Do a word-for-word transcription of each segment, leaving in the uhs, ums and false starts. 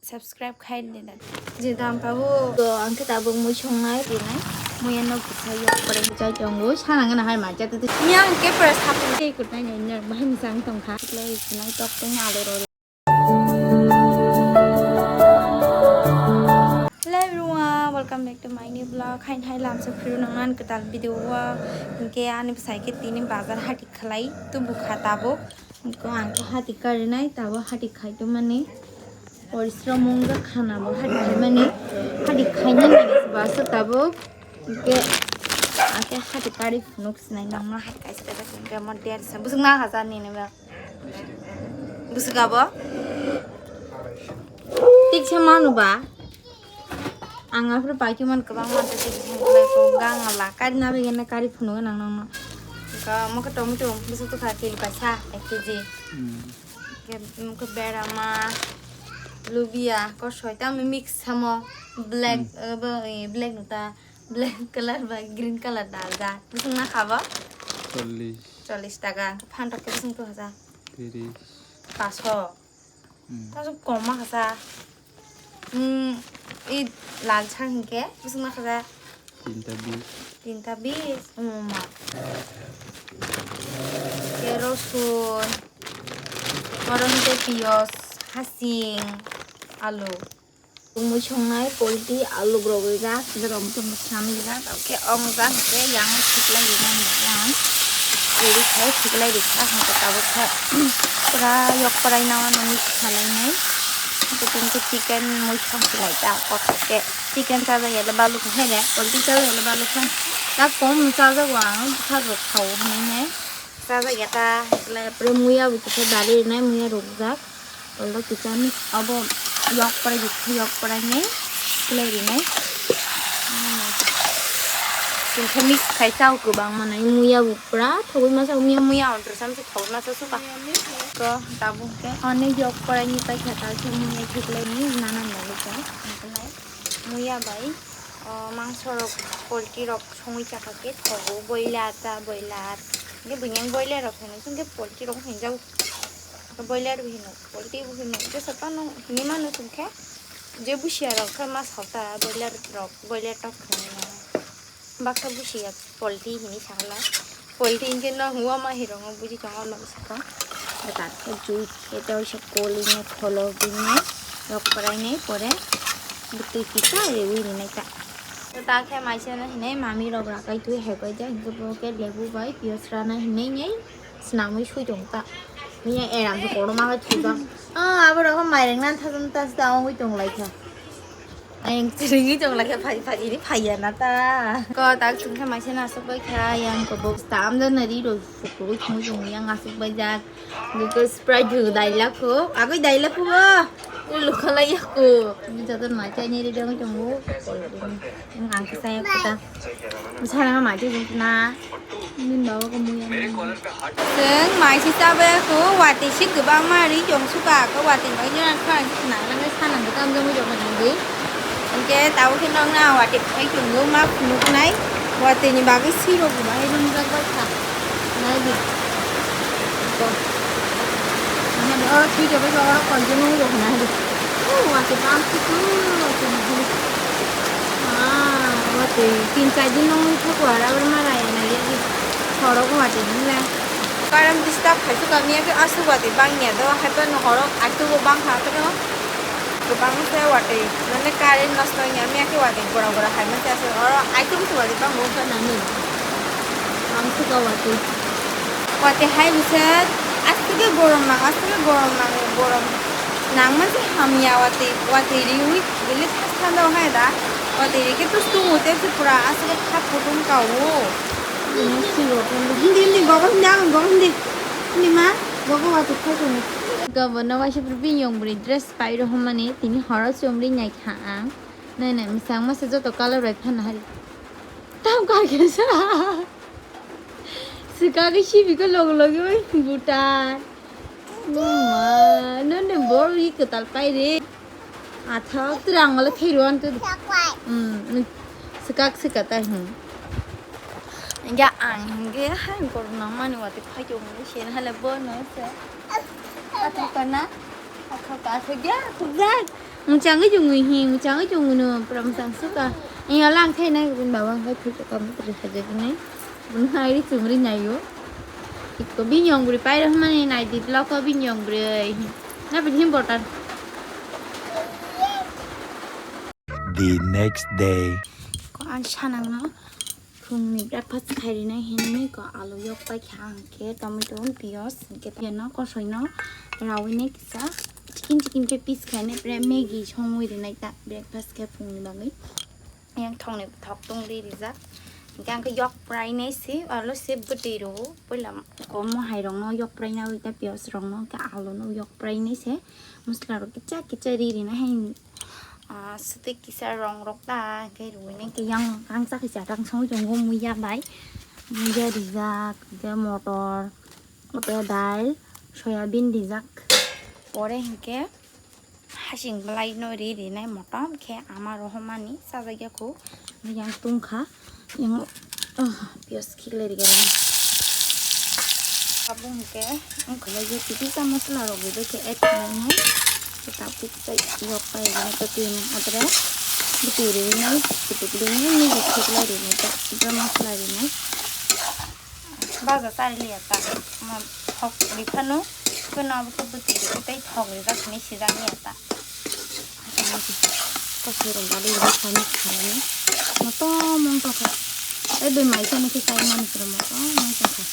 Subscribe khai di da. Je dam ka bo. To ang khe tabuk mui songnai rinai. Mui ano bwsa yok pore jai tongo. Sana ngana hai ma jata. Ni ang ke pura sapung tei kutnai nai nai. Bahai msang tong kha. Lai sinai tok tong alo ro. Hello everyone, welcome back to my new vlog. Hain hai lamsa phiru nangnan kwtal video o. Hinkhe ani bwsai khe tini bazar hati khlai tu bukha tabuk. Ko ang khe hati karinai, tabo hati khaito mani, porishrom wngkha khana bo hati khaimani, hati khaina nani se basa tabuk. Hingke ang khe hati kari phunuk sinai nangno hai kaisa kaisa hingke mo der se bwswk na hajar nini ba bwswk abo tik se manu ba. Ang aphuru paikhe man kwbangma tei tei bihang kwlai kok gang la kari na begena kari phunuk nang nang no. Ka mo khe tomato bwswk tokha kilo kaisa ek kg. Hmm. Ke mo khe berama lubia ko soita mix samo black. Hmm. Eh, bo, eh, black no ta black color ba green color dal ja. Bwswk na khabo? Chollish. Chollish taka. Phantok ke bwswk tokha ja? Tiris. Paso. Hmm. Tamo koma kasa. Hmm, i lal sak hinkhe bwswk na kasa. Tinta bis. Tinta bis. Hmm, ma. Ke rosun. Oro hinkhe piyos, hasing, alu. Mui songnai poultry, alu rok rijak, borok mui tongma swnam rijak, tei ong jak hinkhe yang khiklai rijak ang. Ready khai khiklai rijak, hinkhe tabuk khe pura yok prai nangma nangni salainai. Hinkhe tini khe chicken mui song khiklai ta, kothok khe chicken chajakya le balu khe hele, poultry chajakya le balu khe ta kom chajago ang, bwsajwk khao hinwi nai. Chajakya ta, pore muya bo kisa dali rinai, muya rukjak. Tolda kisa mix abo yok prai, yok prai ni play rinai. Kisa mix khai chao kwbang manai muya bo pura thogwi masa muya muya on tro samse thogwi masa suka. To tabuk khe ani yok prai ni paikha ta muya khiklai ni nana nani khe muya bai. O mangso rok, poultry rok songwi chakha khe thogo, boiler ta boiler. Hwnkhe buini ang boiler rok hino, chwng khe poultry rok hinjao. Boiler bo hino, poultry bo hino, jesa phano hinwi mano chwng khe. Je busiya rok khe ma sao ta boiler rok, boiler tok hinwi mano. Baksa busiya poultry hinwi sakha la. Poultry hinkhe no hwnwi ma hirongo buji tongo, ma bwswk tong. Dak khe juice khe tei waisa kolini kholo bini rok pwraini pore bwtwi kisa rewi rinai ta. Ta khe maisa no hinwi mami rok rakai twi hebai jak, hinkhe bo khe lebu bai piyaj rana hinwi nai swnamwi swi tong ta. Miya eram se kotorma khe thujak. Ah, abo rok khe mairang nan thajak ta se ta ongwi tong lai kha. Ayang chwrwngwi tong lai kha, phai phai ni phaiya na ta. Ko tak chwng kha maisa no aswk bai kha, yang ko box tam jana ri rw sukwi thangwi tong yang aswk bai jak. Gukul Sprite rw dai la kho, agwi dai la kho bo. Lukha lai ya kho. Ni jadon ma chai ni ri dong tong bo. Ang khe saya kho ta. Sana ma chai na. Min bawa ko muya. Chwng mai si chabai kho, watwi si kwbangma ri chong suka kho, watwi bai jora khana si khna nang sana de tam jong jong nang di. Hinkhe tabuk khe nokna watwi phai chwngo ma phunuknai, watwi ni bagwi si rok bo bahai rumjak bai kha. Nai di. Ko. Oro thwi jabai ba oro continue rok nai di. O watwi bam si tu. Ah, watwi tin char din nong thok wara bar mara ya nai di. Horo ko watwi nang le. Current disturb hai suka miya khe aswk watwi bang ya do, hai phano horo aithugo bang kha, phano kwbang se watwi, mane current nosto wngya, miya khe watwi gora gora hai ma se aswk, oro aithugo se watwi bang bo wngkha nani. Ang suka watwi. Watwi hai bo se aswk khe gorom nang, aswk khe gorom nang, gorom nang ma se hamya watwi, watwi riwi bile thas thanda hai da. Watwi ri khe tus tungo te se pura aswk khe thap kutung ka o. Hindi, hindi, gogo hindi, ang gogo hindi. Hindi ma, gogo wa tukha sung. Gogo no waisa pura bini yong bini dress pai rw hwnmani tini horo chumri nai kha ang. Nai nai, mwchang masa joto color bai phano hari. Tam ka khe sa. Swkang khe sibi khe log logi bai buta. Ma, nonde bor wi kwtal pai re. Athao twrang wala thai rwan tu. Hmm, swkak swkak tai, hmm. Ya ang hingge hai korna mani wati phai to hingge sen hala bo no se. Athao kana? Athao ka athao ya, khubjak. Mwchangwi chwngwi hi, mwchangwi chwngwi no, pura mwchang suka. Iya lang khe nai, bini baba wngkha thwi chukam bwtwi khaijak hinwi. Bini hai ri chumri naio. Iko bini yong bwrwi pairok hwnmani nai di vlog o bini yong bwrwi. Na bini him botan. The next day. Ko ang sanangno phungni breakfast khai rinai hinwi ko alu yok pai kha ang khe tomato, piyaj, hwnkhe no kosoi no rawi nai kisa chicken chicken khe piece khai nai pre Maggi songwi rinai ta breakfast khe phungni bagwi. Yang thokni thok tong ri rijak. Hwnkhe ang khe yok prai nai se, alo se bwtwi rw, puila komo hai rok no yok prai nai ta piyaj rok no hwnkhe alu no yok prai nai se. Masala rok kicha kicha ri rinai hai. Ah, swtwi kisa rong rok ta, hwnkhe rwui nai khe yang kangsa khe chatang song tongo muiya bai. Muiya rijak, hwnkhe motor, hwnkhe dal, soyabin rijak. Pore hwnkhe hasing belai no ri rinai motom khe ama rohormani chajakya kho. Yang tungkha. Yang, ah, piyaj khiklai ri gana. Abo hwnkhe wngkha lai je tisa masala rok bo khe add khlainai. Khe ta kuk tei yok pai gana ta twi ni adre bwtwi rinai kutuk rinai ni bo khiklai rinai ta sibra masala rinai. Baja chari liya ta. Thok ri phano. Khe no abo khe bwtwi ri tei thok rijak hinwi sijak liya ta. Kosoi rok dali rok sani khalani. Motom wng tongkha. Tei bai mai sani khe chai mani kwrwi motom wng tongkha.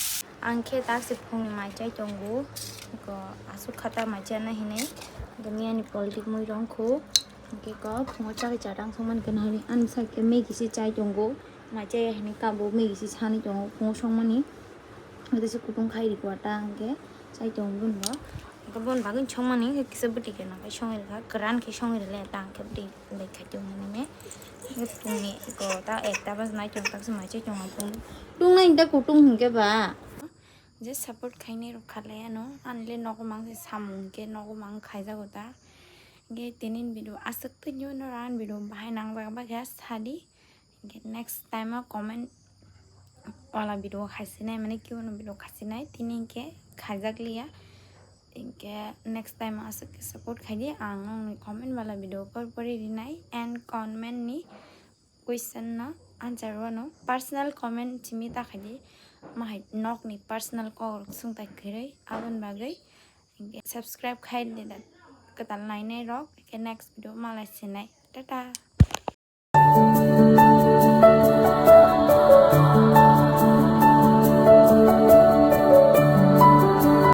Ang khe tak se phungni mai chai tongo. Ko aswk khata mai chana hinwi. Ko miyani politik mui rong kho. Hwnkhe ko phungo chakhe chatang songmani khe nahani. Ani side khe Maggi se chai tongo. Mai chaya hinwi kabo Maggi se sani tongo phungo songmani. Hwnkhe se kutung khai rikwa ta hwnkhe chai tongo boni bo. Hwnkhe boni bagwi songmani hwnkhe kisa bwtwi khe nang khai songwi rwkha, kwran khe songwi rwle ta hwnkhe bwtwi bai khai tongo hinwi. Hwnkhe phungni ko ta ekta bajnai chwng tak se mai chai tongo phung. Tungnai hwnkhe kutung hwnkhe ba. Je support khainai rok khalai ano, ani le nogo mang se samung hwnkhe nogo mang khaijago ta. Hwnkhe tini video aswk twi nw nw ani video bahai nangjak ba khe sadi. Hwnkhe next time o comment wala video khaisinai, mane kibono video khaisinai, tini hwnkhe khaijak liya. Hwnkhe next time o aswk khe support khaidi, ang nokni comment wala video por pori rinai and comment ni question no answer wano personal comment simi ta khaidi, mahai nokni personal kok rok sung tai kwrwi aboni bagwi. Hwnkhe subscribe khai di da kwtal nainai rok, hwnkhe next video malai sinai. Tata.